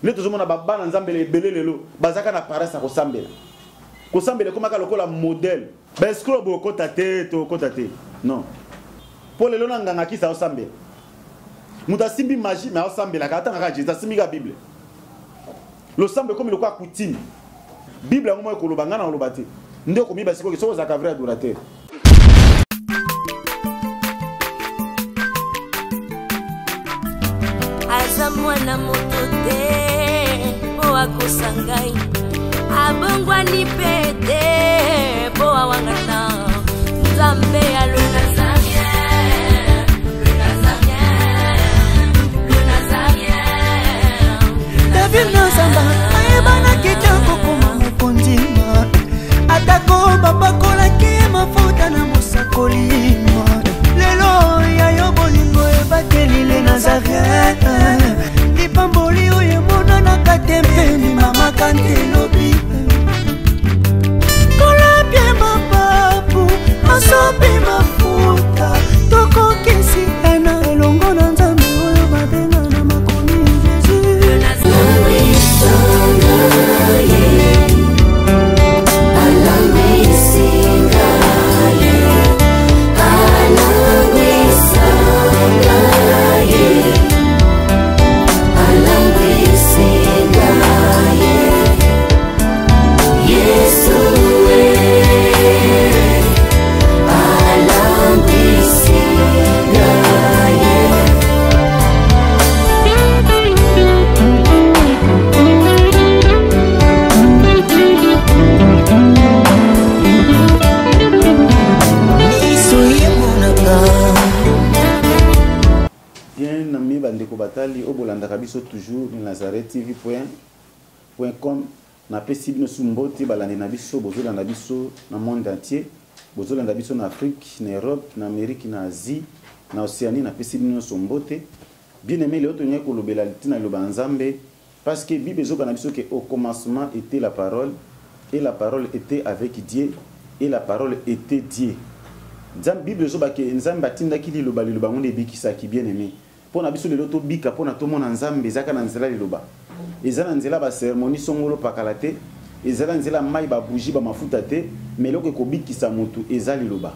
Nde tozomona ba bana Nzambe ebele lelo bazaka na paresse ya kosambela. Kosambela ekomaka lokola modèle. Ba escroc bokota te, tokota te. Non. Po lelo na nganga kisa osambela. Moto asimbi magie mais osambelaka atangaka Jésus asimbi ka Bible. Losambo ekomi lokola coutume. Bible yango moko ekoloba ngai nakoloba te. Nde okomiba sikoyo soki ozalaka vrai adorateur. Aza mwana moto te mpo akosa ngai abongwani mpe te mpo awangana nzambe ya lola. David Nozamba ayebanaki te kokoma mokonzi atako bapakolaki ye mafuta na mosakoli lelo ya yo bolingo ebateli le Nazareth lipamboli oyo emonanaka te mpe mimamaka nte lobi kolapie mapapu asopi mafuta tokokisi ena elongo na nzambe oyo babenga na makomi jesus. Bien ami bandeko batali oyo bolandaka biso toujours na Nazareth TV point point com napesi bino su mbote balandi na biso bozolanda biso na monde entier bozolanda biso na Afrique na Europe na Amerique na Asie na Océanie napesi bino nyonso mbote bien aimé lelo tolingi kolobela ntina liloba ya Nzambe parce que Bible ezoka na biso que au commencement était la parole et la parole était avec Dieu et la parole était Dieu. Nzambe Bible ezoba ke Nzambe atindaki liloba liloba yango nde ebikisaki bien aimé. Mpo na biso lelo tobika mpo na tomona Nzambe ezaka na nzela liloba. Eza na nzela ba sermoni songolo pakala te, eza na nzela mai ba bougie ba mafuta te, mais eloko ekobikisa motu eza liloba.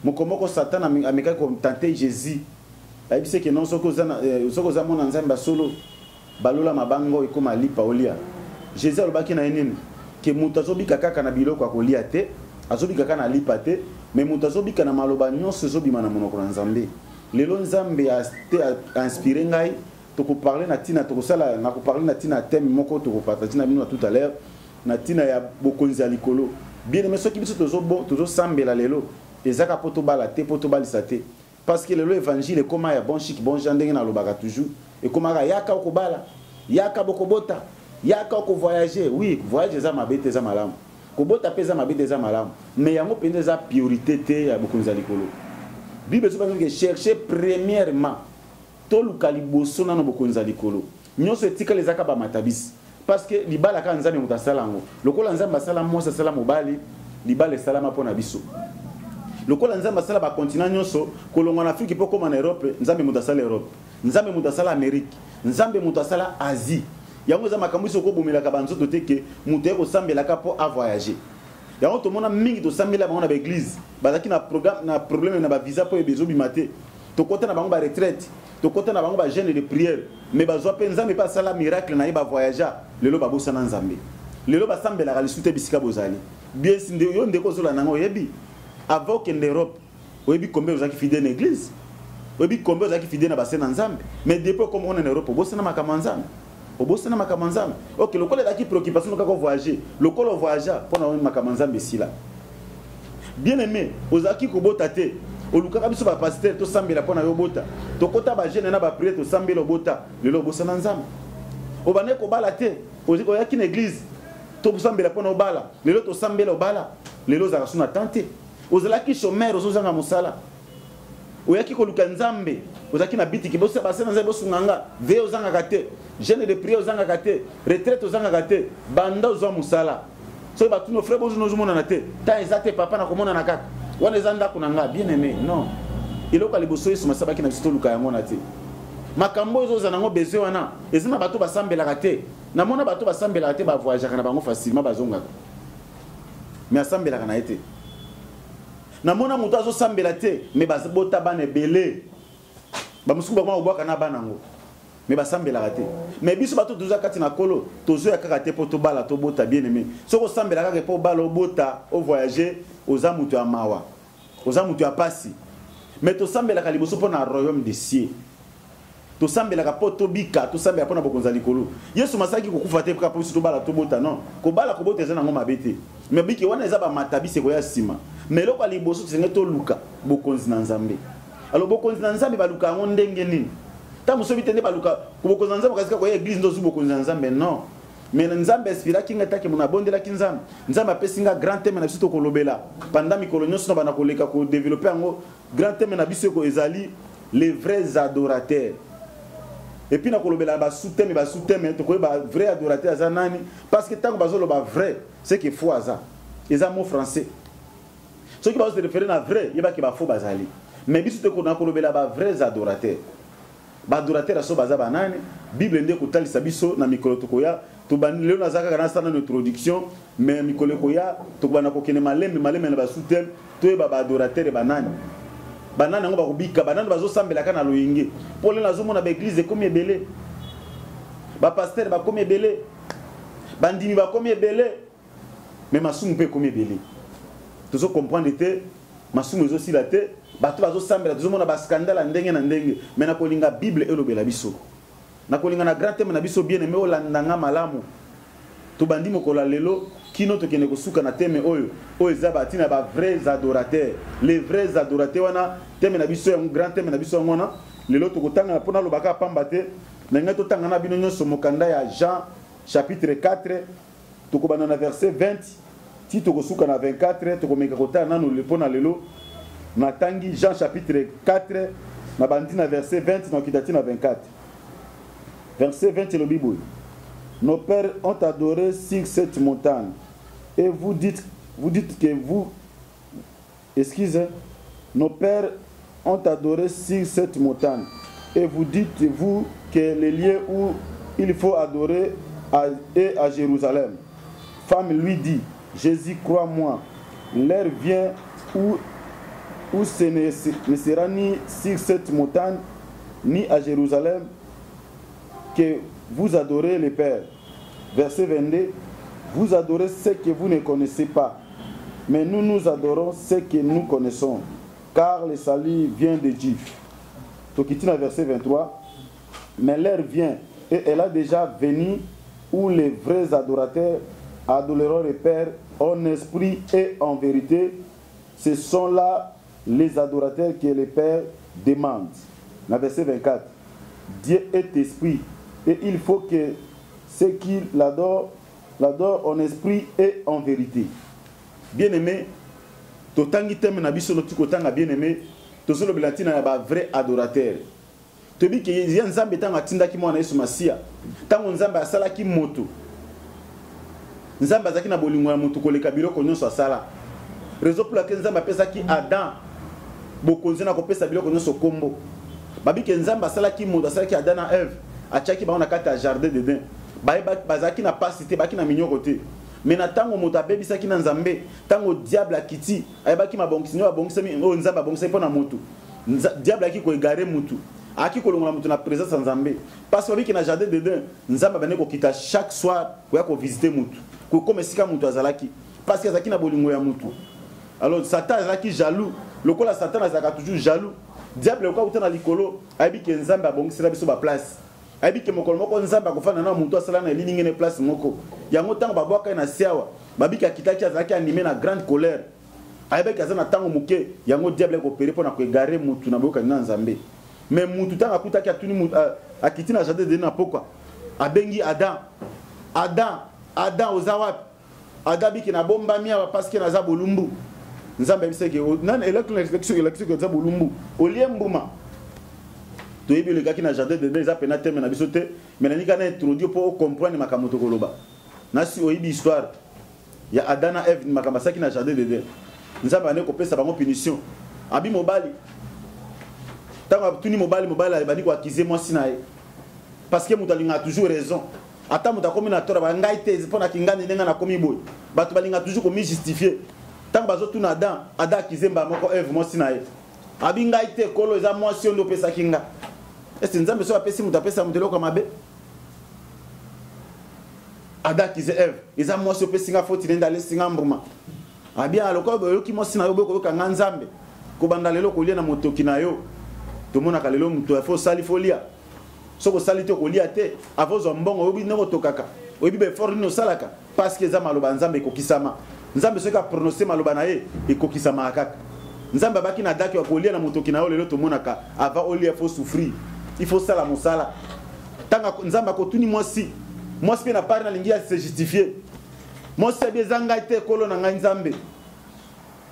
Moko moko Satan amekaki ko tenter Jésus. Ayebisi ke non soki oza soki oza mwana Nzambe ya solo balola mabanga oyo ekoma lipa olia. Jesus alobaki na ye nini? Ke moto azobika kaka na biloko ya kolia te, azobika kaka na lipa te, mais moto azobika na maloba nyonso ezobima na monoko na Nzambe. Lelo Nzambe a te a inspiré ngai toko parler na tina tokosala na ko parler na tina ya thème moko toko partager na bino tout à l'heure na tina ya bokonzi ya likolo. Bien aimé soki biso tozo tozo sambela lelo ezaka po tobala te po tobalisa te. Parce que lelo evangile ekoma ya bon chic bon genre ndenge nalobaka toujours ekomaka yaka okobala yaka bokobota yaka oko voyager oui voyage eza mabe te eza malamu kobota mpe eza mabe te eza malamu mais yango mpenza eza priorité te ya bokonzi ya likolo bible ezoba ke chercher premièrement toluka liboso nano bokonzi ya likolo nyonso etikali ezaka bamatabisi parce que libala kaka nzambe moto asala yango lokola nzambe asala mwasi asala mobali libala esalama mpo na biso lokola nzambe asala bakontina nyonso kolongwa na afrike mpo okóma na europe nzambe moto asala europe nzambe moto asala amerike nzambe moto asala asie yango eza makambo biso okobomelaka banzoto te ke moto aye kosambelaka mpo avoyage yango tomona mingi tosambela bango na baeglize bazalaki na programme na problème na bavisa mpo ezobima te tokota na bango baretraite tokota na bango ba jeune de prière mais bazwa mpe nzambe mpe asala miracle na ye ba voyagea lelo babosana nzambe lelo basambelaka lisusu te bisika bozali bien yo ndeko ozolanda nga oyebi avant okende europe oyebi combien ozalaki fidèle na église oyebi combien ozalaki fidèle na base na nzambe mais depuis okoma ona na europe obosana makambo ya nzambe obosana makambo ya nzambe ok lokola ezalaki préoccupation kaka voyager lokola ovoyagea mpo na makambo ya nzambe esila bien aimé ozalaki kobota te olukaka biso bapastere tosambela mpo na yo obota tokota bagene na bapriere tosambela obota lelo obosana nzambe obandaki kobala te oyaki na eglize tosambela mpo na obala lelo tosambela obala lelo ozalaka su na temps te ozalaki chômeur ozozanga mosala oyaki koluka nzambe ozalaki na bitiki base na nzambe bosunga nga veye ozangaka te jeune de prière ozangaka te retraite ozangaka te banda ozwa mosala soki batuni frère bozuna ozomonana te temps eza te papa nakomonana kaka wana eza ndako na nga bien aimé non eloko ya liboso yesu masabaki na biso toluka yango na te. Makambo oyo ozozala nango besoin wana eza na bato basambelaka te. Namona bato basambelaka te, bavoyageaka na bango facilement, bazongaka, mais asambelaka na ye te. Namona moto azosambela te, mais babota bana ebele, bamosusu bakoma kobwaka na bana yango, mais basambelaka te. Mais biso bato toza kati na Nkolo, tozoya kaka te mpo tobala, tobota. Bien aimé, soki osambela kaka mpo obala, obota, ovoyage, oza moto ya mawa, oza moto ya pasi. Mais tosambelaka liboso mpo na royaume des cieux, tosambelaka mpo tobika, tosambela mpo na bokonzi ya likolo. Yesu masalaki kokufa te kaka mpo biso tobala, tobota. Non, kobala, kobota eza nango mabe te, mais biki wana eza bamatabisi ekoya nsima. Mais eloko ya liboso, tosengeli toluka bokonzi na Nzambe. Alors bokonzi na Nzambe, baluka yango ndenge nini? Ntango mosusu te nde baluka bokonzi na Nzambe, kasi kaka koya église nde ozwi bokonzi na Nzambe. Non, mais Nzambe inspiraki ngai taki mono, abondelaki Nzambe, Nzambe apesi nga grand thème na biso tokolobela pendant mikolo nyonso na bana koleka kodévelopper yango. Grand thème na biso ezali les vrais adorateurs, et puis nakolobela basous-thème, basous-thème tokoyeba vrai adorateur aza nani, parce que ntango bazoloba vrai, c'est que faux aza, eza mot français. Soki bazose référer na vrai, yebaki bafaux bazali. Mais biso te nakolobela bavrais adorateurs. Baadorateur aso baza banani? Bible nde kotalisa biso na mikolo tokoya. Tobandi lelo, naza kaka nasala nano introduction, mais mikolo ekoya tokobanda kokende malembe malembe na basous-thème, toyeba baadorateur banani, banani yango bakobika, banani bazosambelaka na loyenge. Mpo lelo nazomona baéglise ekomi ebele, bapasteur bakomi ebele, bandimi bakomi ebele, mais masumu mpe ekomi ebele. Tozocomprendre te, masumu ezosila te, bato bazosambela, tozomona bascandale ya ndenge na ndenge. Mais nakolinga Bible elobela biso, nakolinga na grand thème na biso. Bien aimé, olanda nga malamu. Tobandi mokolo ya lelo kino tokende kosuka na thème oyo, oyo eza batina bavrais adorateurs, les vrais adorateurs. Wana thème na biso yango, grand thème na biso yango wana. Lelo tokotanga, mpo nalobaka pamba te, na ngai totanga na bino nyonso mokanda ya Jean chapitre 4. Tokobanda na verset 20 ti tokosuka na 24. Tokomeka kotala nano mpo na lelo. Natangi Jean chapitre 4, na bandi na verset 20, na okita ti na 24. Verset 20 elobi boye: "Nos pères ont adoré sur cette montagne et vous dites que vous, excusez, nos pères ont adoré sur cette montagne et vous dites, vous, que le lieu où il faut adorer est à Jérusalem. Femme lui dit: Jésus, crois-moi, l'heure vient où ce ne sera ni sur cette montagne ni à Jérusalem que vous adorez le Père. Verset 22: Vous adorez ce que vous ne connaissez pas, mais nous, nous adorons ce que nous connaissons, car le salut vient des Juifs. Tokiti na verset 23: Mais l'heure vient, et elle a déjà venu, où les vrais adorateurs adoreront le Père en esprit et en vérité. Ce sont là les adorateurs que le Père demande. Na verset 24: Dieu est esprit et il faut que ceux qui l'adorent l'adorent en esprit et en vérité. Bien-aimé, totangi thème na biso noti kotanga. Bien-aimé, tozolobela ntina ya bavrai adorateur. Toyebi ke ye Nzambe, ntango atindaki mwana Yesu Masiya, ntango Nzambe asalaki moto, Nzambe azalaki na bolingo ya moto koleka biloko nyonso asala. Raison pour laquelle Nzambe apesaki Adam bokonzi na kopesa biloko nyonso kombo. Babike Nzambe asalaki moto, asalaki Adam na Eve, atiaki bango na kati ya jardin d'Eden. Bazalaki na pasi te, bazalaki na minyoko te. Mais na ntango moto abebisaki na Nzambe, ntango diable akiti, ayebaki mabongisi oyo abongisami, oyo Nzambe abongisaki mpo na moto, diable ayaki koégarer motu, ayaki kolongola moto na présence ya Nzambe. Parce que babiki na jardin d'Eden, Nzambe abandi kokita chaque soir koya kovisiter motu, kokoma esika motu azalaki, parce que azalaki na bolingo ya motu. Alors Satan azalaki jaloux, lokola Satan azalaka toujours jaloux. Diable lokola akuta na likolo, ayebi ke Nzambe abongisela biso baplace, ayebi ke mokolo moko Nzambe akofanda na motu asala na elilingi ne place moko. Yango ntango babwaka ye na se awa, babiki akitaki, azalaki animé na grande colère, ayebaki aza na ntango moke. Yango diable akoopérer mpo na koégarer mutu na boyokani na Nzambe. Mais mutu ntango akutaki, atuni, akiti na jardin d'Eden na pokwa, abengi Adam: "Adam, Adam, oza wapi?" Adam biki: "Nabombami awa parce que naza bolumbu." Nzambe ayebisaki nani? Elakisi eza bolumbu, olie mbuma. Toyebi olekaki na jardin d'Eden, eza pena thème na biso te, mais nalingi na introduire mpo ocomprendre makambo tokoloba. Nasi oyebi histoire ya Adam na Eve, makambo asalaki na jardin d'Eden. Nzambe ane kopesa bango punition. Abi mobali, Ntango atuni mobali, mobali abandi koakize mwasi na ye, parce que moto alingaka toujours raison. Ata moto akomi na tora, ngai te, mpo na kingani ndenge nakomi boye. Bato balingaka toujours komijustifie. Ntango bazotuna Adam, Adam akize mbala moko Eve, mwasi na ye. Abi ngai te, kolo, eza mwasi oyo nde opesaki nga. Ese Nzambe soki apesi moto, apesa moto eloko ya mabe? Adam akize Eve, eza mwasi opesi nga, foti nende alesi nga mbuma. Abi lokola boyoki mwasi na yo, boye koyoka nga Nzambe, kobanda lelo kolia na motoki na yo. Tomonaka lelo moto afo osali, fo lia. Soki osali te, okolia te. Avo ozwa mbongo, oyebi ndenge otokaka, oyebi baeffort nini osalaka, parce que eza maloba ya Nzambe ekokisama. Nzambe soki aprononce maloba na ye, ekokisamaka kaka. Nzambe abaki na daki ya kolia na motoki na yo. Lelo tomonaka avant olia, faut souffrir, il faut sala mosala. Ntango Nzambe akotuni mwasi, mwasi mpe na pari nalingi ya se justifier. Mwasi abi eza ngai te, kolo na ngai Nzambe,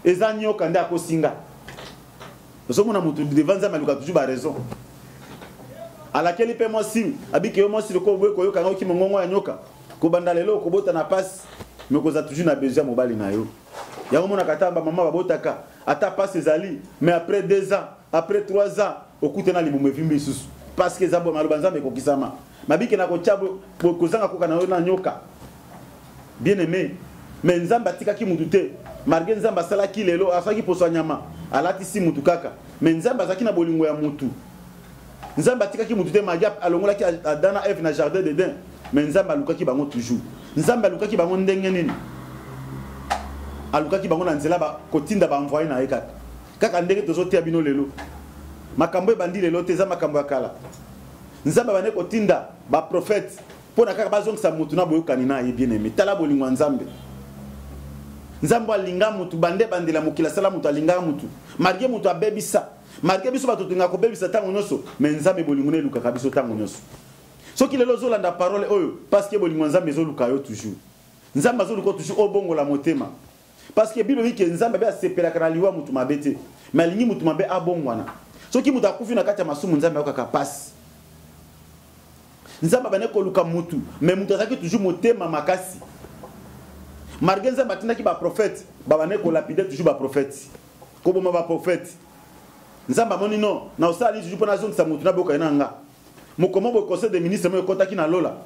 eza nyoka nde akosinga. Ozomona motu devant Nzambe aluka toujours baraison. Alakeli mpe mwasi, abiki yo mwasi, lokola boye koyoka yango, mongongo ya nyoka, kobanda lelo okobota na pasi, mais okozala toujours na besoin ya mobali na yo. Yango monaka ata bamama babotaka, ata pasi ezali, mais après 2 ans, après 3 ans, okutana libumu evimbi lisusu, parce que eza maloba Nzambe ekokisama. Mabike na kotya kozanga koka na yo na nyoka. Bien aimé, mais Nzambe atikaki mutu te. Malgré Nzambe asalaki lelo, asalaki poso ya nyama, alatisi mutu kaka, mais Nzambe azalaki na bolingo ya mutu. Nzambe atikaki mutu te. Malgré alongolaki Adam na Eve na jardin d'Eden, mais Nzambe alukaki bango toujours. Nzambe alukaki bango ndenge nini? Alukaki bango na nzela kotinda baenvoye na ye, kaka kaka ndenge tozoteya bino lelo. Makambo ebandi lelo te, eza makambo ya kala. Nzambe abandi kotinda baprophète mpo na kaka bazongisa motu na boyokani na ye. Bien aimé, tala bolingo ya Nzambe. Nzambe alinga motu bande bandela mokili, asala motu, alingaka motu malgré motu abebisa, malgré biso bato tolingaka kobebisa ntango nyonso. Mais Nzambe, bolingo na elukaka biso ntango nyonso. Soki lelo ozolanda parole oyo, parce que bolingo ya Nzambe ezoluka yo toujours. Nzambe azoluka toujours obongola motema, parce que Bible ke Nzambe abe asepelaka na liwa motu mabe te, mais alingi motu mabe abongwana. Soki moto akufi na kati ya masumu, Nzambe ayokaka pasi. Nzambe abandaki koluka mutu, mais mutu azalaki toujours motema makasi. Malgré Nzambe atindaki baprophète, babandaki kolapider toujours baprophète, koboma baprophète. Nzambe amoni non, na osala nini toujours mpo nazongisa mutu naboka ye na nga? Mokomo boye, conseil des ministres moko ekɔtaki na lola,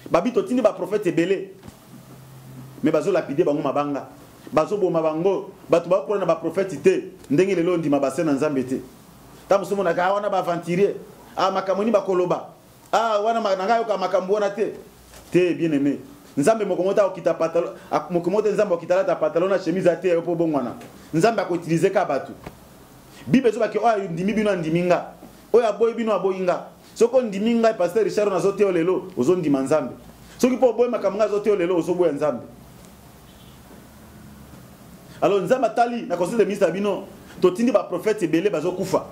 babi totindi baprophète ebele, mais bazolapider bango mabanga, bazoboma bango, bato bakola na baprophète te. Ndenge lelo ondima base na Nzambe te, ntango mosusu omonaka ah, wana baaventurier, ah, makambo nini bakoloba, ah, wana na ngai ayoka makambo wana te. Te, bien aimé, Nzambe moko moko te akokita pantalon, moko moko te. Nzambe akokita alata pantalon na chemise te yo mpo obongwana. Nzambe akoutiliser ka bato. Bible ezobaki oyo andimi bino, andimi nga, oyo aboyi bino, aboyi nga. Soki ondimi ngai, pasteur Richard, nazoteyo lelo, ozondima Nzambe. Soki mpo oboyi makambo ngai azoteyo lelo, ozoboya Nzambe. Alors Nzambe atali na conseil de ministre ya bino, totindi baprophète ebele, bazokufa.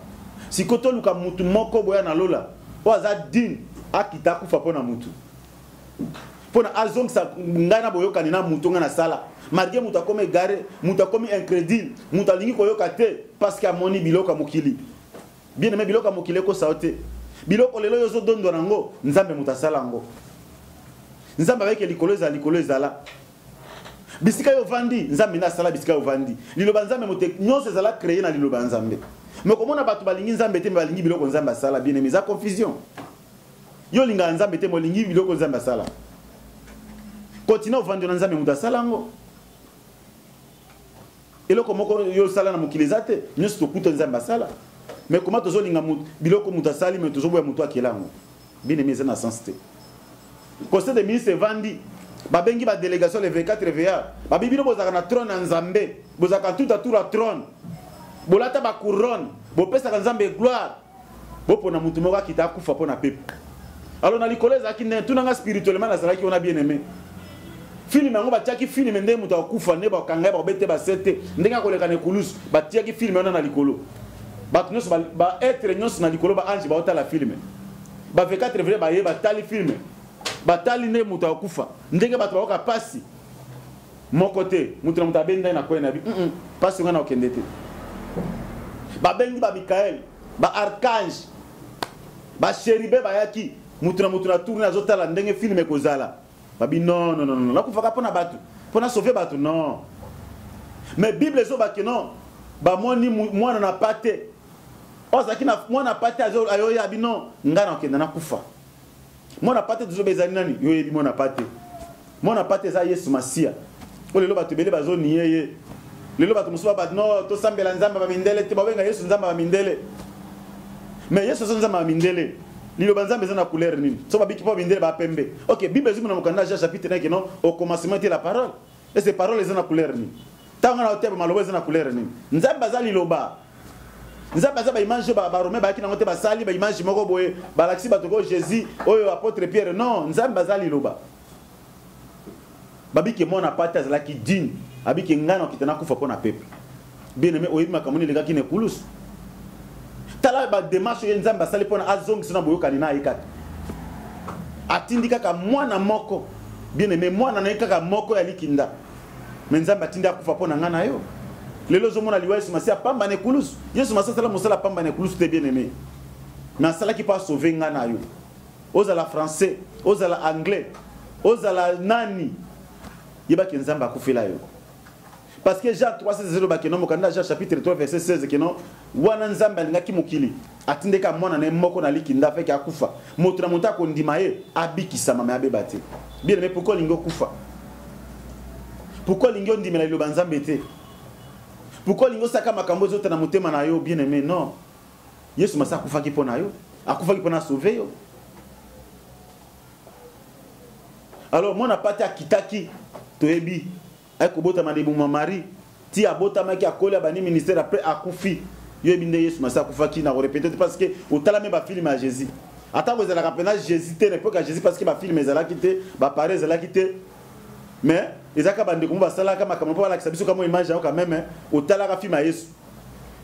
Sikoyo toluka mutu moko boya na lola oyo aza digne, akita akufa mpo na mutu, mpo na azongisa ngai na boyokani na mutu ngai nasala. Malgré moto akomi égaré, moto akomi incrédule, moto alingi koyoka te, parce que amoni biloko ya mokili. Bien aimé, biloko ya mokili ekosa yo te. Biloko lelo oyo ozodondwa nango, Nzambe moto asala yango. Nzambe abayeke likolo ezala, likolo ezala. Bisika yo ovandi, Nzambe nde asala bisika yo ovandi. Liloba Nzambe moto, nyonso ezala créé na liloba ya Nzambe. Mais komona bato balingi Nzambe te, mais balingi biloko Nzambe asala, bien aimé, eza confusion. Yo olingaka Nzambe te, mais olingi biloko Nzambe asala. Continue ovandi na Nzambe moto asala yango. Eloko moko yo osala na mokili eza te, nyonso tokuta Nzambe asala. Mais koma tozolinga biloko moto asali, mais tozoboya moto akela yango? Bien aimé, eza na sens te. Conseil des ministres evandi, babengi badélégation, le 24 va babi bino bozalaka na trône ya Nzambe, bozalaka tout autour ya trône, bolata bacouronne, bopesaka Nzambe gloire, bopona motu moko akita akufa mpo na pepe. Alors na likolo ezalaki ndenge tunanga spirituellement nazalaki wana. Bien aimé, film yango batiaki film ndenge moto akufa, nde bakanga ye, bakobete base te, ndenge akoleka na ekulusu. Batiaki film wana na likolo, bato nyonso, baêtre nyonso na likolo, baange baotala film. Ba 24 vrai baye, batali film, batali ndenge moto akufa, ndenge bato bayoka pasi. Moko te, moto na moto abendi na kwei na bi pasi ngai na okende te. Babengi bamikael, baarchange, bachérubin bayaki, moto na moto na tourne azotala ndenge film ekozala. Babi non, non, non, nakufaka mpo na bato, mpo na sauver bato, non. Mais Bible ezobaki non, bamoni mwana na pa te. Oyo azalaki na mwana pate ayoya bino, ngai nakokenda nakufa. Mwana pate tozoba ezali nani? Yo oyebi mwana pate. Mwana pate eza Yesu Masiya. Oyo lelo bato ebele bazoniye ye. Lelo bato mosusu ba no tosambela Nzambe ba mindele te, babenga Yesu Nzambe ba mindele. Mais Yesu aza Nzambe ba mindele. Liloba Nzambe eza na couleur nini? So babiki mpo mindele ba pembe. Ok, Bible ezumi na mokanda Jean chapitre 1 que non, au commencement était la parole. Et cette parole eza na couleur nini? Tango na oteba maloba eza na couleur nini? Nzambe aza liloba. Nzambe aza ba image ba ba Romain bayaki nango te, basali ba image moko boye, balakisi bato ko Jésus oyo apôtre Pierre. Non, Nzambe aza liloba. Babiki mwana pate azalaki digne, abiki ngai na okita nakufa mpo na peuple. Bien aimé, oyebi makambo nini elekaki na ekulusu? Tala ba démarche oyo Nzambe asali mpo na azongisa na boyokani na ye kaka. Atindi kaka mwana moko, bien aimé, mwana na ye kaka moko ya likinda. Mais Nzambe atindi akufa mpo na ngai na yo. Lelo ozomona liwa Yesu Masiya pamba na ekulusu. Yesu Masiya asala mosala pamba na ekulusu te, bien aimé. Mais asalaki mpo asauve ngai na yo. Ozala français, ozala anglais, ozala nani, yebaki Nzambe akufela yo. Parce que Jean 3, 16 elobaki no, mokanda Jean chapitre 3 verset 16 que non, wana Nzambe alingaki mokili, atindeka mwana na ye moko na likinda afeki akufa. Moto na moto akondima ye, abikisama mais abeba te. Bien aimé, pourquoi olingi okufa? Pourquoi olingi ondimela liloba Nzambe te? Pourquoi olingi osaka makambo ezota na motema na yo, bien aimé? Non. Yesu Masiya akufaki mpo na yo, akufaki mpo na sauver yo. Alors mwana pate akitaki, toyebi aye kobotama na ebuma Marie, ti abotamaki akoli abandi ministère, après akufi. Yo yebi nde Yesu Masiya akufaki, na korepete te parce que otalami ba film ya Jésus. Atako ezalaka mpena Jésus te na époque ya Jésus, parce que ba film ezalaki te, ba appareil ezalaki te, mais ezalaka bandeko mo basalaka makambo mpo balakisa biso kamo image yango quand même. Otalaka film ya Yesu,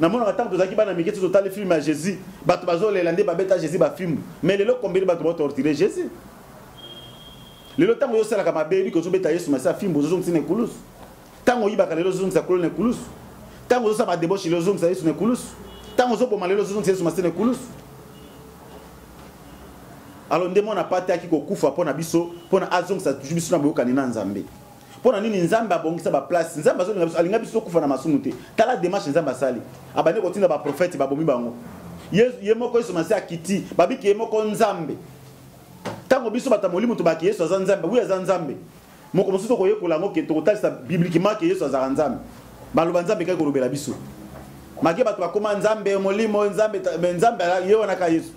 namonaka ntango tozalaki bana mike, ti totali film ya Jésus, bato bazolela nde babeta Jésus bafilme. Mais lelo combien bato batortire Jésus? Lelo ntango oyo osalaka mabe, yebi kozobeta Yesu Masiya fimbo, ozozongisa na ekulusu. Ntango oyibaka lelo, ozozongisa kolo na ekulusu. Ntango ozosala badebauche lelo, ozozongisa Yesu na ekulusu. Ntango ozoboma lelo, ozozongisa Yesu Masiya na ekulusu. Alors nde mwana pate aki kokufa mpo na biso, mpo na azongisa toujours biso na boyokani na Nzambe. Mpo na nini Nzambe abongisa ba place? Nzambe azolinga biso, alinga biso tokufa na masumu te. Tala démarche Nzambe asali. Abandi kotinda ba prophète, babomi bango. Ye moko Yesu Masiya akiti, babiki ye moko Nzambe. Ntango biso bato ya molimo tobaki Yesu aza Nzambe, oui aza Nzambe. Moko mosusu tokoyekola yango ke tokotalisa bibliquement ke Yesu azalaka Nzambe. Baloba Nzambe kaki kolobela biso. Make bato bakoma Nzambe molimo Nzambe, mais Nzambe ye wana ka Yesu.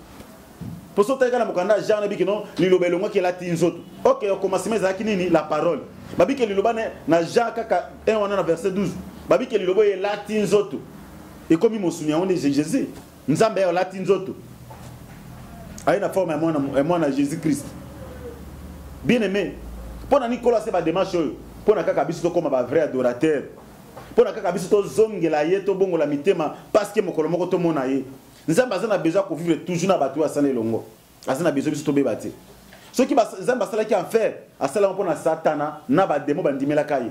Poso otali kaka na mokanda Jean nayebi ke non, liloba elongwaki elati nzoto. Ok, au commencement ezalaki nini? La parole. Babi ke liloba na Jean kaka 1 wana na verset 12. Babi ke liloba oyo elati nzoto. Ekomi mosuni, yango nde Jésus. Nzambe ayo alati nzoto. Aye na forme ya mwana, ya mwana Jésus Christ. Bien aimé, mpo na Nkolo ase ba démarche oyo, mpo na kaka biso tokoma ba vrai adorateur. Mpo na kaka biso tozongela ye, tobongola mitema parce que mokolo moko tomona ye. Nzambe aza na besoin ya kovivre toujours na bato oyo asala elongo. Aza na besoin biso tobeba te. Soki Nzambe asalaki enfer, asalaki mpo na Satana na ba démons bandimelaka ye.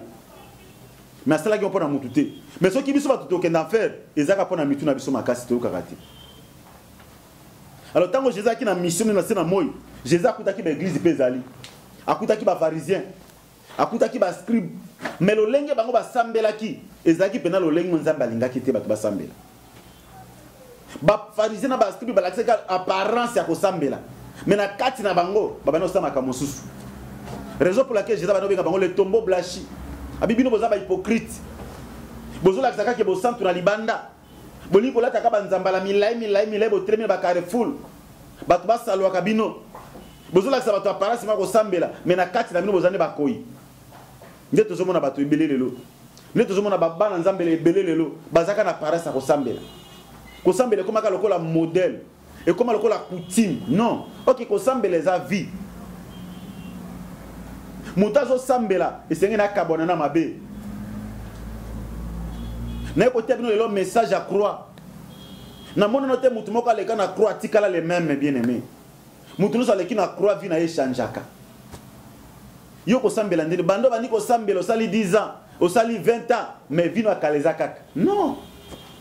Mais asalaki mpo na mutu te. Mais soki biso bato tokenda enfer, ezaka mpo na mitu na biso makasi toyokaka te. Alors tango Jésus aki na mission na se na moi, Jésus akutaki ba église pe ezali. Akutaki ba pharisiens, akutaki ba scribes. Mais lolenge bango basambelaki ezalaki pena lolenge Nzambe alingaki te bato basambela. Ba pharisiens na ba scribes balakisaki apparence ya kosambela, mais na kati na bango babandi kosala makambo mosusu. Raison pour laquelle Jésus abandi kobenga bango le tombeau blanchi. Abi bino boza ba hypocrite, bozolakisa kaka bosantu na libanda, bolingi kolataka ba nzambala milai milai milai, botelemi na ba carrefour, bato basalwaka bino, bozolakisa bato apparence ma kosambela, mais na kati na bino boza nde bakoyi. Nde tozomona bato ebele lelo, nde tozomona bana Nzambe ebele lelo bazaka na apparence ya kosambela. Kosambela ekomaka lokola modèle, ekoma lokola coutume. Non, ok, kosambela eza vie. Moto azosambela esengeli akabwana na mabe. Naye kotia bino lelo message ya croix. Namoni te moto moko aleka na croix atikala le même, bien aimé. Moto nyonso aleki na croix, vie na ye echangeaka. Yo kosambela ndenge bando bandi kosambela, osali 10 ans, osali 20 ans, mais vino akala eza kaka. Non,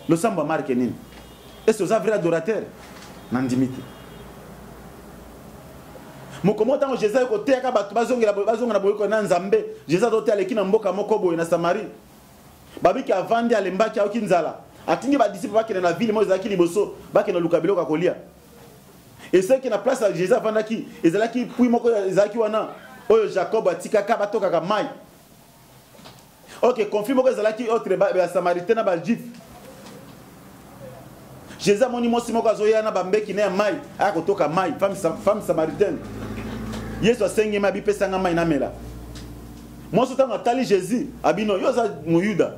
losambo ya marke nini? Est-ce que oza vrai adorateur? Nandimi te. Mokomo ntango Jésus aye koteyaka bato bazongela boyokani na Nzambe, Jésus azoteya aleki na mboka moko boye na Samarie. Babiki avandi alembaki, ayoki nzala. Atindi ba disciples bakende na ville moko ezalaki liboso, bakende luka biloko ya kolia. Eseki na place ya Jésus avandaki, ezalaki puits moko ezalaki wana oyo Jacob atikaka batokaka mai. Ok, conflit moko ezalaki entre ba, ba Samaritain na ba Juif. Jésus amoni mwasi moko azoya na bambeki na ya mai, aya kotoka mai, femme, femme samaritaine. Yesu asengi mai, abipesa nga mai namela. Mwasi ntango atali Jésus, abino yo oza moyuda.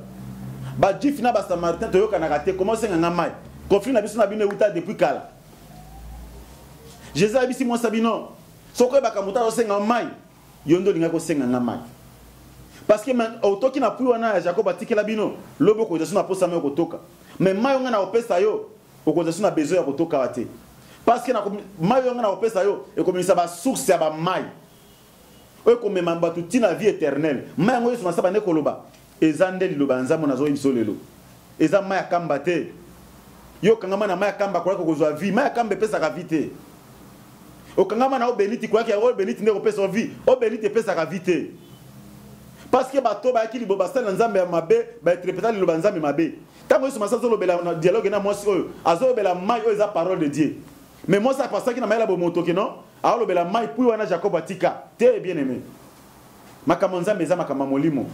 Ba Juif na ba Samaritain toyokanaka te, comment osenga nga mai? Conflit na biso na bino euta depuis kala. Jésus ayebisi mwasi abino, soki oyebaka moto azosenga mai, yo nde olingaki kosenga nga mai parce que otoki na puits wana ya jacob atikela bino lobi okozwa so na posa mai okotoka mais mai oyo ngai nakopesa yo okozwa so na besoin ya kotoka te parce que mai oyo ngai nakopesa yo ekomemisa basource ya bamai oyo ekomema bato ntina vie éternelle. Mai yango Yesu masaba nde koloba eza nde liloba ya Nzambe nazoyebi biso lelo. Eza mai ya kamba te. Yo okangama na mai ya kamba koyaka kozwa vie. Mai ya kamba epesaka vie te. Okangama na obeniti koyaki oyo beniti nde kopesa vie. Obeniti epesaka vie te. Parce que bato bayaki libo basali na Nzambe ya mabe, bainterpreta liloba Nzambe mabe. Ntango Yesu Masiya azolobela na dialogue na mwasi oyo, azolobela mai oyo eza parole de Dieu. Mais mwasi apasaki na mayele ya bomoto ke non, aolobela mai puis wana Jacob atika te. Bien aimé, makambo Nzambe eza makambo ya molimo.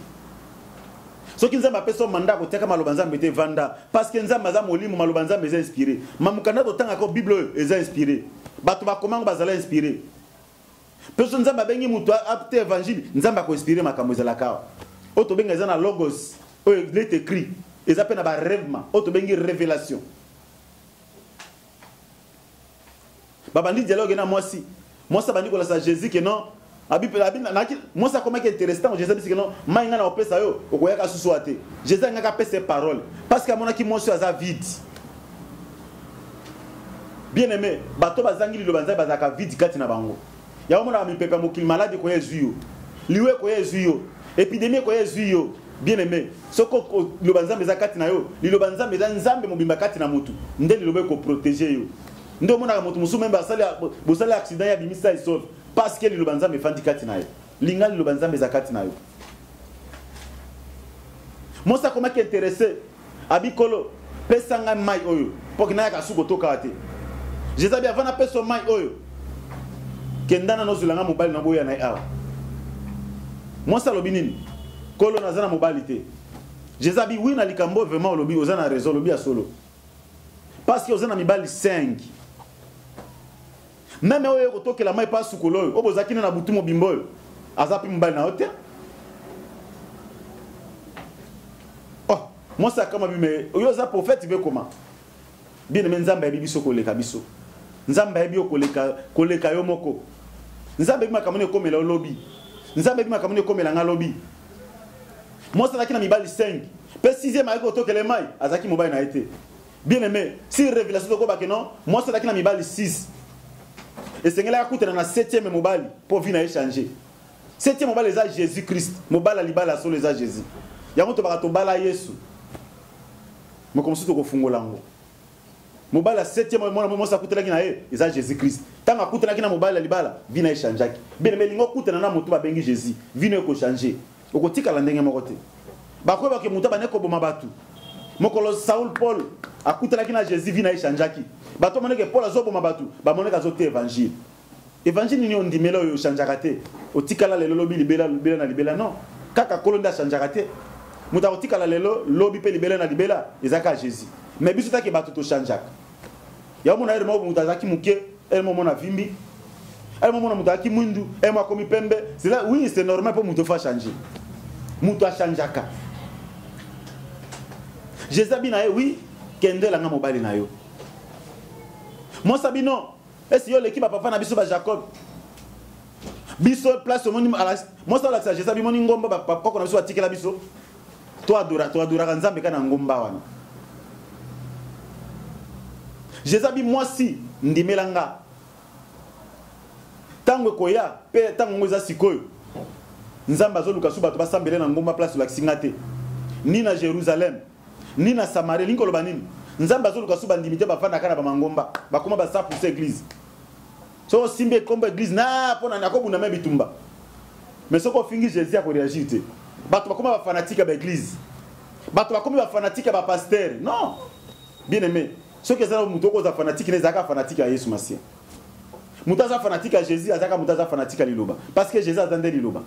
Soki Nzambe apesi yo mandat kotiaka maloba Nzambe te, vanda, parce que Nzambe aza molimo, maloba Nzambe eza inspiré. Mamukanda totangaka Bible oyo eza inspiré, bato bakomango bazala inspiré. Mpe so Nzambe abengi moto apte évangile, Nzambe akoinspire makambo ezalaka awa. Oyo tobenga eza na logos oyo let écrit, eza mpe na barêvema oyo tobengi révélation. Babandi dialogue na mwasi, mwasi abandi kolasa Jésus ke non, mwasi akomaki intéressé ntango Jésus abisi ke non, mai ngai na kopesa yo okoyaka susu wa te. Jésus alingaki apesa ye parole parce que amonaki mwasi oyo aza vide. Bien aimé, bato bazangi liloba Nzambe bazalaka vide kati na bango. Yango omonaka mipepe ya mokili, maladi ekoya ezwi yo, liwa ekoya ezwi yo, epidemie ekoya ezwi yo. Bien aimé, soki liloba Nzambe eza kati na yo, liloba Nzambe eza Nzambe mobimba kati na motu, nde liloba ekoprotege yo. Nde omonaka moto mosusu meme bosali accident ya bimisa esauve parce que liloba Nzambe efandi kati na ye. Linga liloba Nzambe eza kati na yo. Mwasi akomaki intéressé, abikolo pesa ngai mai oyo mpo ke nayaka suki kotokaka te. Jésus abi avant napesa mai oyo, kenda nano ozwela ngai mobali na boya na ye awa. Mwasi alobi nini? Kolo, naza na mobali te. Jésus abi wi na likambo vraiment olobi oza na raison, olobi ya solo, parce que oza na mibali 5. Meme oyo ekotokela mai mpe asukolo oyo oyo bozalaki na butu mobimba oyo aza mpe mobali na yo te. Oh, mwasi akama bime oyo oza prophète be koma. Bien aimé, Nzambe ayebi biso koleka biso. Nzambe ayebi yo koleka, koleka yo moko. Nzambe ayebi makambo nini ekomela yo lobi. Nzambe ayebi makambo nini ekomela nga lobi. Mwasi azalaki na mibali 5 mpe 6e ayaki kotokela mai, azalaki mobali na ye te. Bien aimé, si révélation tokobake non, mwasi azalaki na mibali 6, esengelaki akutana na 7e mobali mpo vie na ye change. 7e mobali eza Jésus Christ, mobali ya libala ya solo eza Jésus. Yango tobaka tobala Yesu, moko mosusu tokofungola yango. Mobali ya 7e mwana mwasi akutanaki na ye eza Jésus Christ. Ntango akutanaki na mobali ya libala, vie na ye changeaki. Bien aimé, elingi okutana na moto babengi Jésus, vie na ye ekochange, okotikala ndenge moko te. Bakoyebake moto abandi koboma bato. Mokolo Saul Paul akutanaki na Jésus, vie na ye changeaki. Bato bamoneke Paul azoboma bato, bamoneke azoteya évangile. Évangile nini ondimela oyo ochangeaka te? Otikala lelo lobi libela, libela na libela? Non, kaka Nkolo nde achangeaka te. Moto akotikala lelo lobi mpe libela na libela eza kaka Jésus. Mais biso take bato tochangeaka. Yango mona ere moko moto azalaki moke, ere moko mona vimbi, ere moko mona moto azalaki mwindu, ere moko akomi pembe. C'est là, oui, c'est normal mpo moto faut achanger. Moto achangeaka. Jésus abi na ye oui, kendelanga mobali na yo. Mwasi abi non, esi yo oleki bapapa na biso ba Jacob. Biso place omoni mwasi alakisa Jésus abimoni ngomba bapapa na biso batikela biso. To adora, to adoraka Nzambe kaka na ngomba wana. Jésus abi mwasi ndimela nga. Tango ekoya pe tango ngo eza sikoyo. Nzambe azoluka su bato basambele na ngomba place olakisi nga te. Ni na Jérusalem, ni na Samarie, lingi koloba nini? Nzambe azoluka su bandimi te bafandaka na bamangomba, bakoma basapusa église. Soki osimbi ekombo église na mpo na nakobunda me bitumba. Mais soki ofingi Jésus akoréagir te. Bato bakoma bafanatique ya baeglise. Bato bakomi ba fanatique ya ba pasteur. Non. Bien aimé, soki eza moto okoza fanatique ne ezalaka fanatique ya Yesu Masiya. Moto aza fanatique ya Jésus azalaka moto aza fanatique ya liloba. Parce que Jésus aza nde liloba.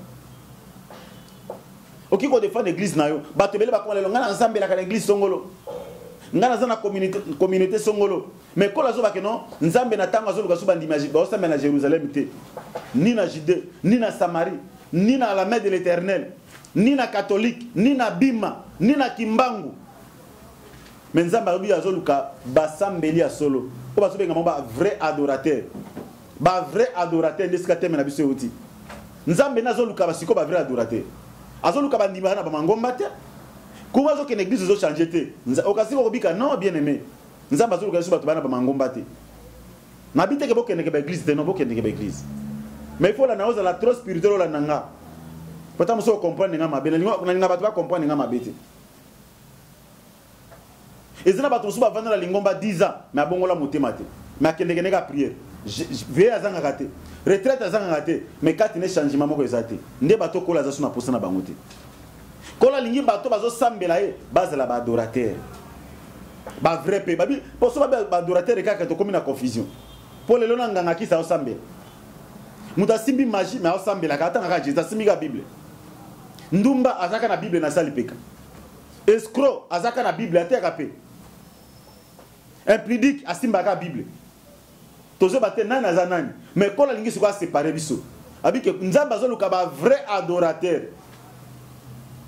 Okoki kodefendre église na yo. Bato ebele bakoma lelo ngai nasambelaka na église songolo. Ngai naza na communauté, communauté songolo. Mais kola azobake non, Nzambe na ntango azoluka so bandimi baosambela na Jérusalem te. Ni na Judée, ni na Samarie, ni na la main de l'Éternel, ni na catholique, ni na Bima, ni na Kimbangu. Mais Nzambe alobi azoluka basambeli ya solo. Oyo bazobenga bango ba vrai adorateur. Ba vrai adorateur nde esika teme na biso euti. Nzambe nde azoluka basiko ba vrai adorateur. Azoluka bandima na ba mangomba te. Kuma azokende église ezo changer te. Okasi okobika non bien aimé. Nzambe azoluka biso bato bana ba mangomba te. Nabi te ke bokendeke ba église te non bokendeke ba église. Mais il faut la na ozala trop spirituel olanda nga. Pota moso comprendre nga mabe. Nalinga bato ba comprendre nga mabe te. Eza na bato mosusu bavanda na lingomba 10 ans mais abongola motema te. Mais akendeke ndenge ya prière. Veille azangaka te. Retraite azangaka te. Mais kati ne changement moko eza te. Nde bato kola aza so na posa na bango te. Kola alingi bato bazosambela ye bazala ba adorateur. Ba vrai pe babi poso ba adorateur kaka tokomi na confusion. Po lelo na nganga kisa osambela. Moto asimbi magie mais osambelaka atangaka Jésus asimbi ka Bible. Ndumba azaka na Bible na sali peka. Escroc azaka na Bible ateyaka pe. Impudique asimbaka Bible. Tozoba te nani aza nani. Mais kola alingi sikoyo aséparer biso. Abike Nzambe azoluka ba vrai adorateur.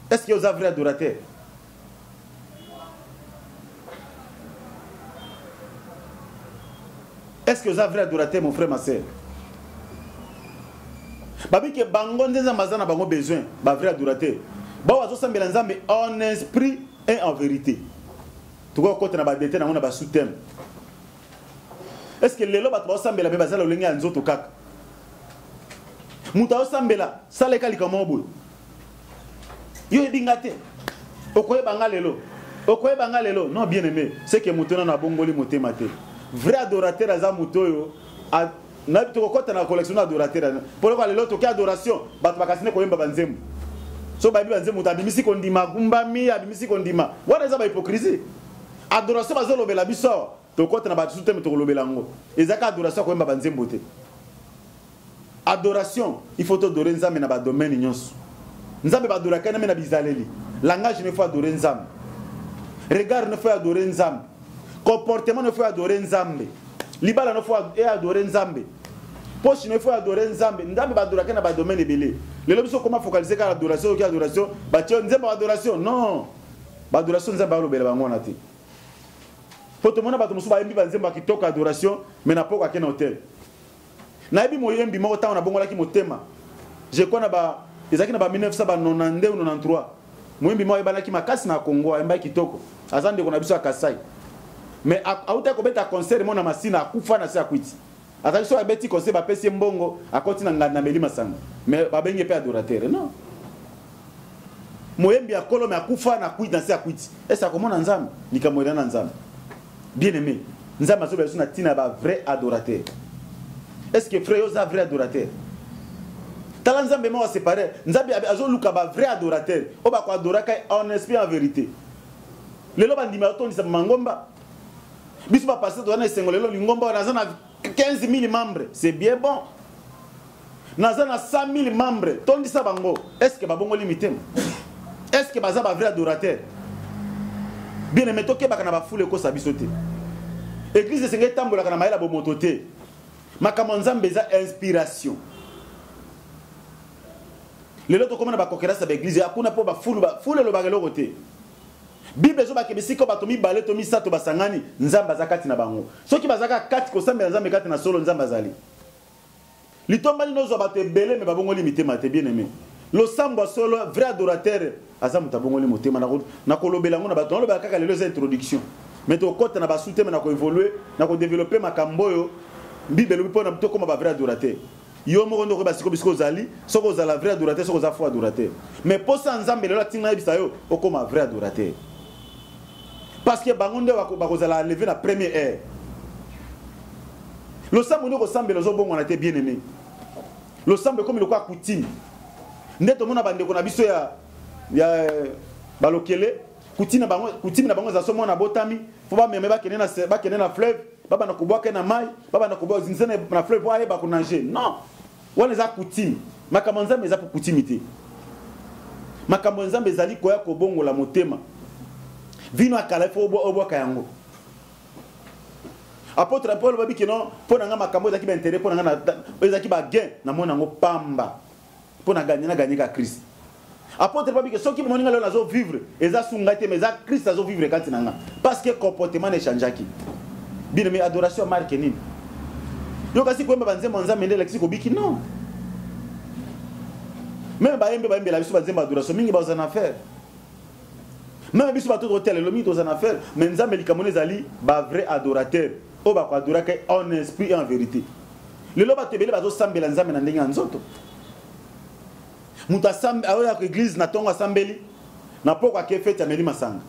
Est-ce que oza vrai adorateur? Est-ce que oza vrai adorateur mon frère ma sœur? Babike bango nde Nzambe aza na bango besoin ba vrai adorateur. Ba bazosambela Nzambe en esprit et en vérité. Tokoki kokota na ba détail nango na ba sous-thème. Est-ce que lelo bato bazosambela mpe baza lolenge ya nzoto kaka? Moto azosambela saleka likambo moko boye. Yo oyebi nga te. Okoyeba nga lelo. Okoyeba nga lelo. Non bien aimé, c'est que moto nano abongoli motema te. Vrai adorateur aza moto oyo na tokokota na collection na adorateur. Mpo lokola lelo toke adoration, bato bakasi nde koyemba banzembo. So bayebi banzembo, moto abimisi kondima, agumbami, abimisi kondima. Wana eza ba hypocrisie. Adoration bazolobela biso awa. Tokota na bato te, tokolobela yango. Ezaka adoration koyemba banzembo te. Adoration, il faut adorer Nzambe na ba domaine nyonso. Nzambe ba adoraka na bizaleli. Langage ne faut adorer Nzambe. Regard ne faut adorer Nzambe. Comportement ne faut adorer Nzambe. Libala ne faut adorer Nzambe. Poche ne faut adorer Nzambe. Nzambe ba adoraka na ba domaine ebele. Lelo biso comment focaliser ka adoration, ki adoration, ba tio Nzambe adoration. Non. Ba adoration Nzambe alobela bango wana te. Po tomona bato mosusu bayembi ba nzembo ya kitoko adoration, mais na poko ake na hôtel. Nayebi moyembi moko ntango nabongolaki motema. Je crois na ba ezalaki na ba 1992 ou 93. Moyembi moko ayebanaki makasi na Congo, ayembaki kitoko. Aza ndeko na biso ya Kasai. Mais autaki kobeta concert moko na Masina, akufa na se ya kwiti. Azalaki soki abeti concert bapesi ye mbongo, akoti na nganda ameli masanga. Mais babengi ye pe adorateur. Non. Moyembi ya kolo mais akufa na kwiti na se ya kwiti. Est-ce akomona Nzambe? Likambo eza na Nzambe. Bien aimé, Nzambe azobela biso na tina ba vrai adorateur. Est-ce que frère oza vrai adorateur? Tala Nzambe moko séparé. Nzambe azoluka ba vrai adorateur. Oyo bako adoraka en esprit en vérité. Lelo bandimi batondisa mangomba. Biso ba pasteur toza na esengo lelo lingomba wana aza na 15 000 membres, c'est bien bon. Naza na 100 000 membres, tondisa bango. Est-ce que babongoli mitema? Est-ce que baza ba vrai adorateur? Bien aimé, tokebaka na ba foule ekosa biso te. Église esengeli etambolaka na mayele ya bomoto te. Makambo ya Nzambe eza inspiration. Lelo tokoma na ba concurrence ya ba église ya kuna po ba foule, ba foule elobaka eloko te. Bible ezobaka bisika bato mibale to misato basangani, Nzambe aza kati na bango. Soki bazaka kati kosambela Nzambe kati na solo, Nzambe azali. Litomba nini ozwa bato ebele me babongoli mitema te, bien aimé. Losambo ya solo, vrai adorateur aza moto abongoli motema. Nakolobela yango na bato, nalobela kaka lelo eza introduction. Mais tokota na basu te, me nakoévolue, nakodévelopper makambo oyo Bible elobi mpona tokóma ba vrai adorateur. Yo moko nde okoyeba sikoyo bisika ozali, soki ozala vrai adorateur, soki oza faux adorateur. Mais posa Nzambe lelo atinga nayebisa yo, okóma vrai adorateur. Parce que bango nde bakozala enlevé na première heure. Losambo nde kosambela ozobongwana te, bien aimé. Losambo ekomi lokola coutume. Nde tomona bandeko na biso ya balokele, Coutume na bango, coutume na bango eza so mwana abotami, faut bameme bakende na bakende na fleuve, babanda kobwaka na mai, babanda kobwaka na fleuve po ayeba konager. Non, wana eza coutume. Makambo ya Nzambe eza po coutume te. Makambo ya Nzambe ezali koya kobongola motema. Vino ya kala ifo obwaka yango. Apôtre Paul alobi ke non, mpo na nga makambo ezalaki ba intérêt, mpo na nga ezalaki ba gain, namoni yango pamba. Mpo na gagner, na gagner ka Christ. Apôtre Paul ke soki bomoni nga lelo nazo vivre, eza su ngai te, mais eza Christ azo vivre kati na nga. Parce que comportement na echangeaki. Bien aimé, adoration ya marque nini? Yo kasi koyemba ba nzembo ya Nzambe nde elakisi kobiki? Non. Même bayembe bayembela biso ba nzembo ya adoration mingi baza na affaire. Même biso bato totela lelo mingi toza na affaire, mais Nzambe likambo nde ezali ba vrai adorateur oyo bakoadoraka en esprit et en vérité. Lelo bato ebele bazosambela Nzambe na ndenge ya nzoto. Moto aoyaka église na ntongo asambeli, na poko ake feti ameli masanga.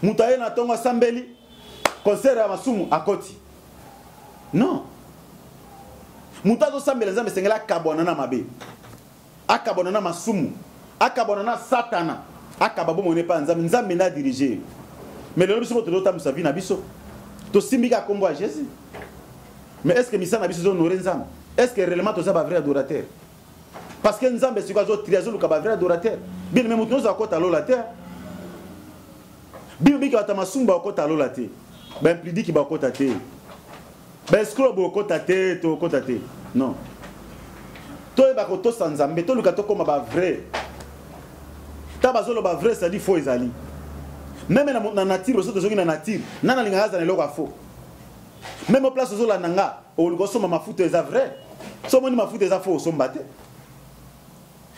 Moto aye na ntongo asambeli, concert ya masumu akoti. Non. Moto azosambela Nzambe esengeli akabwana na mabe, akabwana na masumu, akabwana na Satana, akaba bomoi epai ya Nzambe. Nzambe nde adirige ye. Mais lelo biso moto tozotambwisa vie na biso, tosimbi kaka kombo ya Jésus. Mais est-ce que misala na biso ezohonore Nzambe? Est-ce que réellement toza ba vrai adorateur? Parce que Nzambe sikoyo azotria, azoluka ba vrai adorateur. Bien aimé, moto nyonso akota lola te. Bino biki bato ya masumu bakota lola te, ba implidiki bakota te, ba escroc bokota te, tokota te. Non, toyeba kotosa Nzambe, toluka tokóma ba vrai. Ta bazoloba vrai, c'est-à-dire faux ezali meme na nature. Oso tozongi na nature, nani alingaka aza na eloko ya faux? Meme place ozolanda nga, oluka osomba mafuta eza vrai. So omoni mafuta eza faux, osomba te.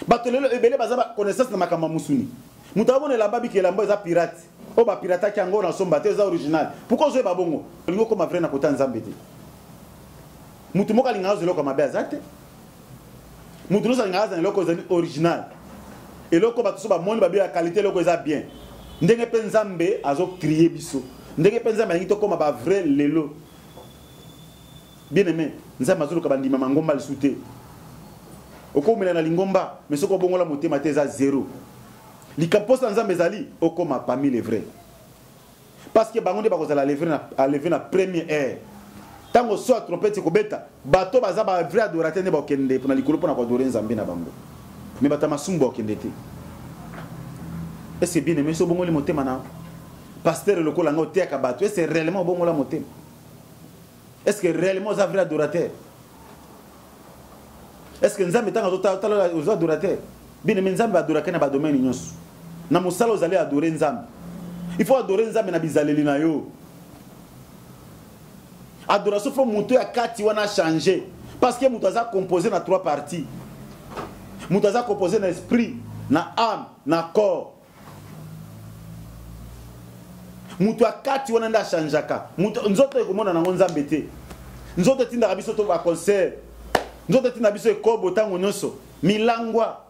Bato lelo ebele baza ba connaissance na makambo ya mosuni. Moto amona elamba, biki elamba eza pirate, oyo bapirataki yango, na osomba te, eza original. Pourquoi ozoyeba bongo? Olingi okoma vrai na kota Nzambe te. Moto moko alingaka azwa eloko ya mabe aza te. Moto nyonso alingaka aza na eloko ezali original, eloko bato so bamoni babi ya qualité, eloko eza bien. Ndenge mpe Nzambe azocrie biso, ndenge mpe Nzambe alingi tokóma ba vrai lelo. Bien aimé, Nzambe azoluka bandima mangomba lisusu te. Okomela na lingomba, mais soki obongola motema te, eza zéro. Likambo mposa Nzambe ezali okóma parmi les vrais, parce que bango nde bakozala enlevé na première heure, ntango so ya trompette ekobeta. Bato baza ba vrai adorateur nde bakokende na likolo mpona koadore Nzambe na bango, mais bato ya masumu bakokende te. Est ce que, bien aimé, so obongoli motema na pasteur lokola nga oteyaka bato, est ce que réellement obongola motema? Est ce que réellement oza vrai adorateur? Est ce que Nzambe ntango azotala oza adorateur? Bien aimé, Nzambe adoraka na badomaine nyonso. Na mosala ozali adore Nzambe, il faut adorer Nzambe na bizaleli na yo. Adoration, faut moto ya kati wana changer, parce que moto aza composé na trois parties. Moto aza composé na esprit, na âme, na corps. Moto ya kati wana nde achangeaka. Moto nzoto ekomona nango Nzambe te. Nzoto etindaka biso to baconcert, nzoto etindaka biso ekobo ntango nyonso, milangwa,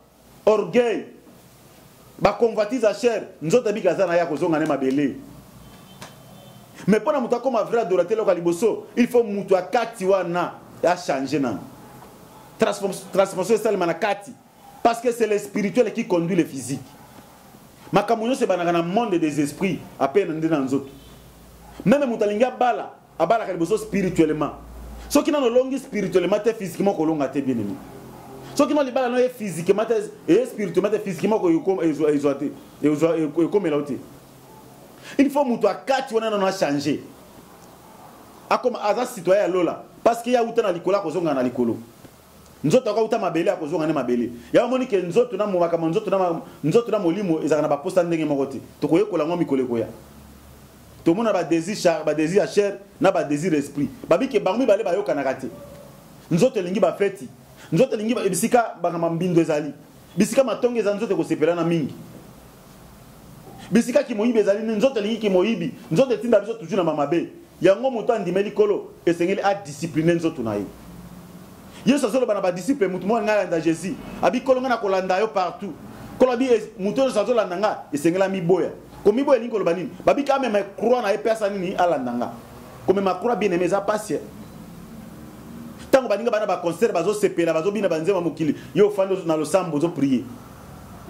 orgueil, baconvoitise ya chair. Nzoto ebiki aza na ye, akozonga ne mabele. Mais mpo na moto akóma vrai adorateur, eloko ya liboso, il faut moto ya kati wana achange nano, transformation esalema na kati, parce que c'est le spirituel qui conduit le physique. Makambo nyonso ebandaka na monde des esprits, ape na nde na nzoto. Même moto alingi abala, abalaka liboso spirituellement. Soki nano olongi spirituellement te, physiquement kolonga te. Bien aimé, soki no libala no ye physiquement te, eye spirituellement te, physiquement ezwa te, ekomela yo te. Il faut moto akati wana nano achange, akoma aza citoyen ya lola, parce que ye auta na likolo, akozonga na likolo. Nzoto akauta mabele, akozonga nde mabele. Ya omoni ke nzoto na makambo, nzoto na molimo ezalaka na baposa ndenge moko te. Tokoyekola yango mikolo ekoya. Tomona badésir char, badésir ya chair na badésir esprit, babike bango mibale bayokanaka te. Nzoto elingi bafeti, nzoto elingi bisika makambo mbindo ezali, bisika matongo eza, nzoto ekosepela na mingi. Bisika kimoyibi ezali, nzoto elingi kimoyibi. Nzoto etinda biso toujours na mamabe. Yango moto andimeli Kolo esengeli adiscipline nzoto na ye. Yesu azoloba na badisciple, moto moko alingi alanda Jésus, abi: "Kolo, ngai nakolanda yo partout." Kolo abi: "Moto nyonso azolanda nga esengeli amiboya." Komiboya elingi koloba nini? Babiki amema croix na ye mpe asa nini? Alanda nga. Komema croix, bien aimé, eza pasi. Ntango baninga bana baconcert bazosepela, bazobina banzemba mokili, yo ofandi na losambo, ozoprie.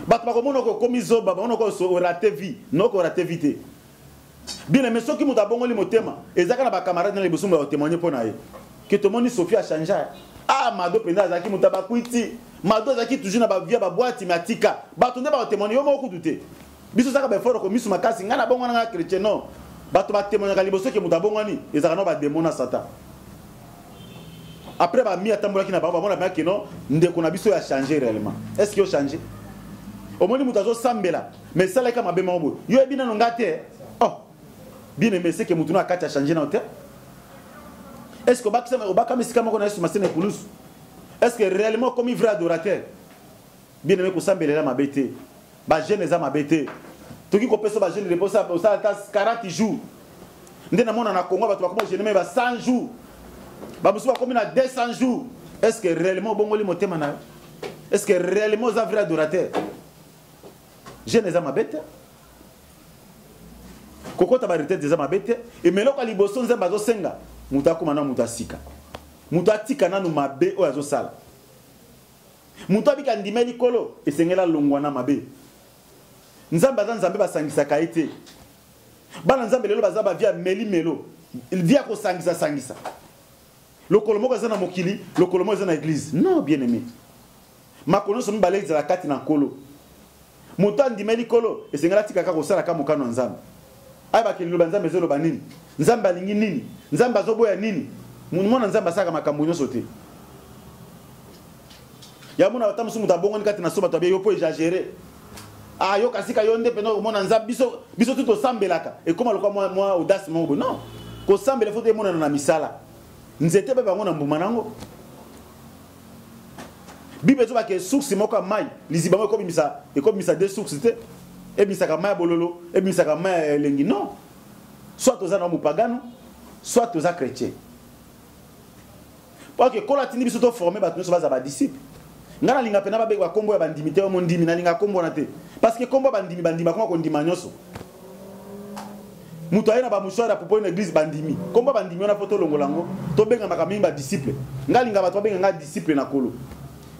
Bato bakomona ko okomi zoba, bakomona ko orate vie, noko orate vie te. Bien aimé, soki moto abongoli motema, ezaka na ba camarades na liboso moto akotémoigner mpo na ye. Que tomoni Sophie a changé. Ah, Mado mpenza azalaki moto ya bakwiti. Mado azalaki toujours na ba vie ya ba boîte, mais atika. Bato nde bakotémoigner, yo moko kutu te. Biso ezaka ba effort ko misu makasi, ngai nabongwana ngai chrétien, non. Bato batémoignaka liboso ke moto abongwani, ezalaka na ba démons na Satan. Après ba mi atambolaki na bango, bamona mpenza ke non, ndeko na biso ya changer réellement. Est-ce que yo changer? Omoni moto azosambela, mais esalaki mabe moko boye. Yo yebi nano nga te. Oh. Bien aimé, c'est que moto na kati a changer na te. Est-ce que obakisa obakami esika moko na Yesu Masiya na ekulusu? Est-ce que réellement okomi vrai adorateur? Bien aimé, kosambelela mabe te. Ba jeune eza mabe te. Toki kopesa ba jeune repos osala ata 40 jours. Nde namona na Congo bato bakoma jeune ba 100 jours. Ba mosusu bakomi na 200 jours. Est-ce que réellement obongoli motema na yo? Est-ce que réellement oza vrai adorateur? Jeune eza mabe te. Kokota ba retraite eza mabe te. Emeloko ya liboso Nzambe azosenga moto akoma na moto asika. Moto atika nanu mabe oyo azosala. Moto abika ndimeli Nkolo, esengeli alongwa na mabe. Nzambe aza Nzambe basangisaka ye te. Bana Nzambe lelo baza ba vie ya meli melo, vie ya kosangisa sangisa. Lokolo moko eza na mokili, lokolo moko eza na église. Non, bien aimé. Makolo nyonso mibale ezala kati na Nkolo. Moto andimeli Nkolo, esengeli atika kaka kosala kaka mokano ya Nzambe. Ayebaka liloba Nzambe ezoloba nini, Nzambe alingi nini, Nzambe azoboya nini. Mwana Nzambe asalaka makambo nyonso te. Ya mona ata mosusu moto abongwani kati na so bato abe yo mpo exagere. Ah, yo kasika yo nde pena omona Nzambe, biso biso tu tosambelaka ekoma lokola mwa, mwa audace moko boye. Non, kosambela faut emonana na misala. Nzete mpe bango na mbuma nango. Bible ezoba ke source moko ya mai, liziba moko ekobimisa, ekobimisa deux sources te. Ebimisaka mai ya bololo, ebimisaka mai ya elengi. Non. Soit toza na mopagano, soit toza chrétien. Parce que kola tindi biso to former bato nyonso baza ba disciple. Nga nalinga pena babenga ba kombo ya bandimi te, mondimi nalinga kombo na te. Parce que kombo bandimi bandima koma kondima nyonso. Moto aye na ba mouchoir ya popo na église bandimi. Kombo bandimi wana faut tolongola yango, tobengamaka mingi ba disciple. Nga linga bato babenga nga disciple na kolo.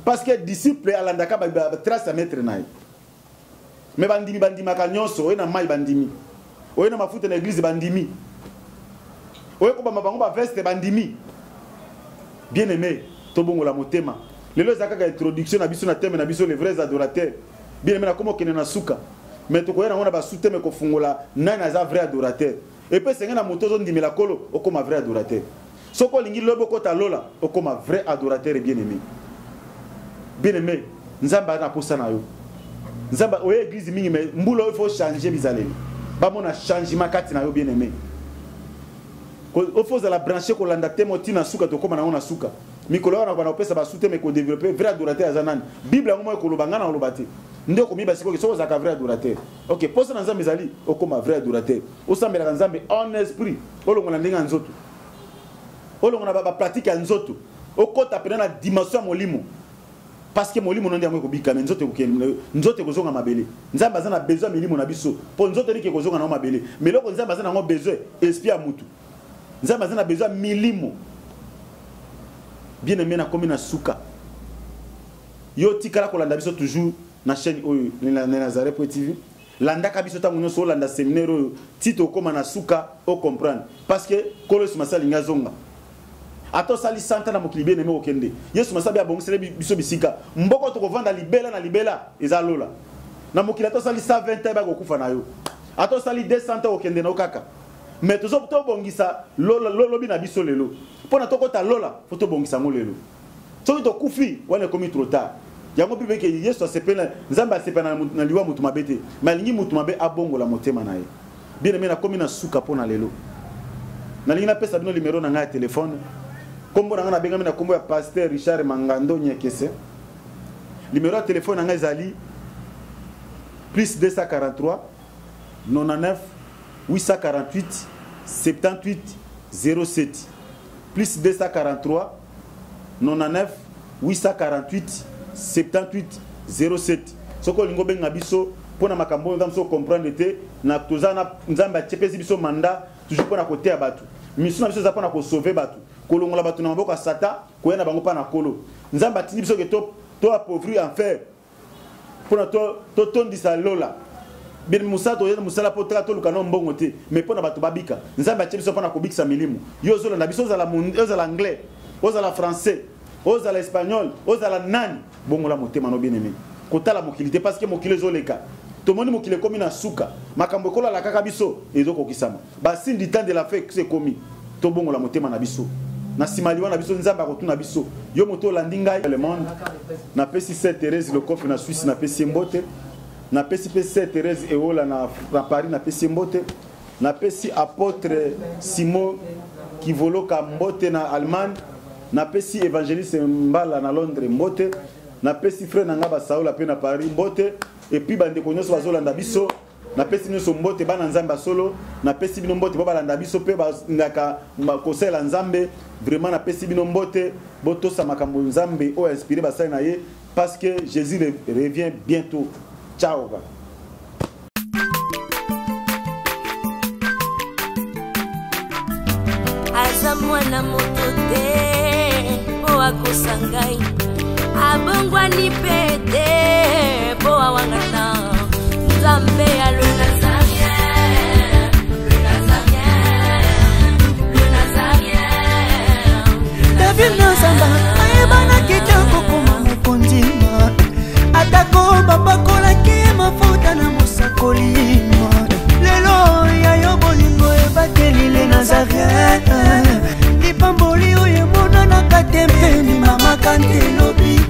Parce que disciple alandaka ba, ba, ba trace ya maître na ye. Mais bandimi bandimaka nyonso, oye na mai bandimi. Oye na mafuta na église bandimi. Oye kobamba bango ba veste bandimi. Bien aimé, tobongola motema. Lelo eza kaka introduction na biso na thème na biso les vrais adorateurs. Bien aimé, nakoma okende na suka. Mais tokoya nango na ba sous-thème kofungola nani aza vrai adorateur. Et puis senge na moto ozondimela kolo okoma vrai adorateur. Soki olingi lobi okota lola okoma vrai adorateur et bien aimé. Bien aimé, Nzambe aza na posa na yo. Nzambe oye église mingi mais mbula oyo faut changer bizaleli. Bamona changement kati na yo bien aimé. Il faut ozala branché kolanda thème oyo tina suka tokoma nango na suka. Mikolo wana bana kopesa ba sous-thème ko développer vrai adorateur aza nani. Bible yango moko ekoloba nga na koloba te. Nde okomiba sikoyo soki ozalaka vrai adorateur. Ok, posa na Nzambe ezali okoma vrai adorateur. Osambelaka Nzambe en esprit, olongola ndenge ya nzoto. Olongola ba pratique ya nzoto. Okota pena na dimension ya molimo. Parce que molimo nde yango ekobika, mais nzoto ekokende, nzoto ekozonga mabele. Nzambe aza na besoin ya milimo na biso. Po nzoto eliki ekozonga na mabele. Mais eloko Nzambe aza nango besoin, esprit ya mutu. Nzambe aza na besoin ya milimo. Bien aimé, nakomi na suka. Yo tikala kolanda biso toujours na chaîne oyo na Nazareth point TV. Landaka biso tango nyonso olanda séminaire oyo ti tokoma na suka o comprendre. Parce que Nkolo Yesu Masiya alingi azonga. Ata osali 100 ans na mokili bien aimé okende. Yesu Masiya abe abongiseli biso bisika. Mboko tokovanda libela na libela eza lola. Na mokili ata osali 120 ans bakokufa na yo. Ata osali 200 ans okende na yo kaka. Mais tozo tobongisa lola lobi na biso lelo. Pona tokota lola faut tobongisa ngo lelo. Soki tokufi wana ekomi trop tard. Yango Bible ke Yesu asepela, Nzambe asepela na liwa mutu mabe te, mais alingi mutu mabe abongola motema na ye. Bien aimé, nakomi na suka pona lelo. Nalingi napesa bino numero na ngai ya telefone. Kombo na ngai nabengami na kombo ya Pasteur Richard Mangando Nyekese. Numero ya telefone na ngai ezali plus 243 99 848 78 07 plus 243 99 848 78 07. Soki olingi obenga biso mpo na makambo oyo nzambe soki comprendre te, na toza na Nzambe atiepesi biso mandat toujours mpo na koteya bato. Mission na biso eza mpo na kosauver bato, kolongola bato na maboko ya Satan, koya na bango mpo na Nkolo. Nzambe atindi biso ke to appauvrir enfer. mpona totondisa lola. Bien, mosala toyei mosala mpo tala toluka no mbongo te, mais mpo na bato babika. Nzambe atie biso mpo na kobikisa milimo. Yo ozolanda biso, ozala anglais, ozala français, ozala espagnol, ozala nani, bongola motema no, bien aimé. Kotala mokili te, parce que mokili ezoleka. Tomoni mokili ekomi na suka, makambo ekolala kaka biso ezokokisama, basigne du temps de la fin ekomi. Tobongola motema na biso. Na nsima liwa na biso, Nzambe akotuna biso. Yo moto olandi ngai, le monde, napesi Saint Thérèse Lokofi na Suisse, napesi ye mbote. Napesi mpe Saint Thérèse Eola na Paris, napesi ye mbote. Napesi apôtre Simon Kivoloka mbote na Allemagne. Napesi évangéliste Mbala na Londres mbote. Napesi frère na nga Basaola mpe na Paris mbote. Et puis bandeko nyonso bazolanda biso, napesi nyonso mbote. Bana Nzambe ya solo, napesi bino mbote. Bo balanda biso mpe balingaka kosalela Nzambe, vraiment napesi bino mbote. Botosa makambo Nzambe oyo inspiré basali na ye, parce que Jésus revient bientôt. Ciao. Aza mwana moto te mpo akosa ngai, abongwani mpe te mpo awangana. Nzambe ya le Nazarien, le Nazarien, le Nazarien. David na zamba ayebanaki te kokoma mokonzi ma, atako bapakolaki ye mafuta na mosakoli ma. Lelo ya yo bolingo ebateli le Nazarien, lipamboli oyo emonanaka te mpeni mama kante elobi.